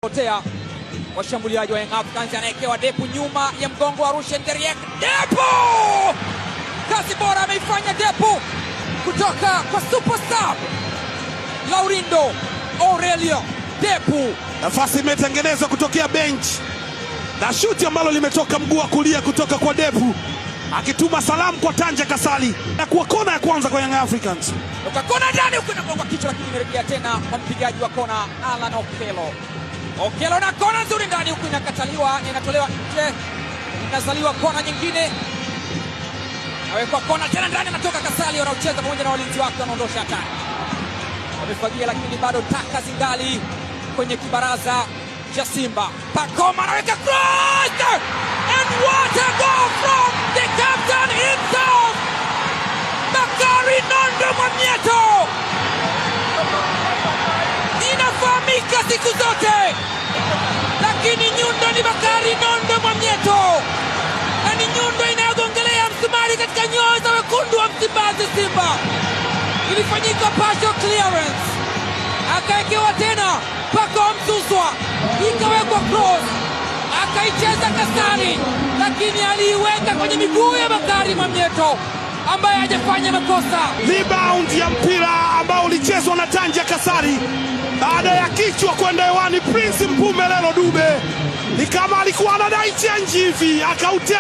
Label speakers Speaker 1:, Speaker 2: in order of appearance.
Speaker 1: Potea washambuliaji wa Young Africans, anaekewa Depu nyuma ya mgongo wa Rushine De Reuck. Depu! Kazi bora ameifanya Depu kutoka kwa super sub Laurindo Aurelio Depu.
Speaker 2: Nafasi imetengenezwa kutokea bench na shuti ambalo limetoka mguu wa kulia kutoka kwa Depu, akituma salamu kwa Tanja Kasali na kuwa kona ya kwanza kwa Young Africans.
Speaker 1: Toka kona ndani huku inagonga kichwa, lakini imerejea tena kwa mpigaji wa kona Alan Okello. Okello na kona nzuri ndani huku inakataliwa, inatolewa nje, inazaliwa kona nyingine, nawekwa kona tena ndani, anatoka Kasali, wanaocheza pamoja na walinzi wake wanaondosha hatari, wamefagia, lakini bado taka zingali kwenye kibaraza cha Simba. Pacome anaweka cross and what a goal from the captain himself Bakari Nondo Mwamnyeto. Inafahamika siku zote, lakini nyundo ni Bakari Nondo Mwamnyeto, na ni nyundo inayogongelea msumari katika nyoyo za wekundu wa Msimbazi, Simba. Ilifanyika partial clearance, akawekewa tena Pacome Zouzoua, ikawekwa cross, akaicheza Kasali, lakini aliiweka kwenye miguu ya Bakari Mwamnyeto ambaye hajafanya makosa.
Speaker 2: Rebound ya mpira ambao ulichezwa na Tanja Kasali baada ya kichwa kwenda hewani. Prince Mpumelelo Dube ni kama alikuwa anadai change hivi, akautema.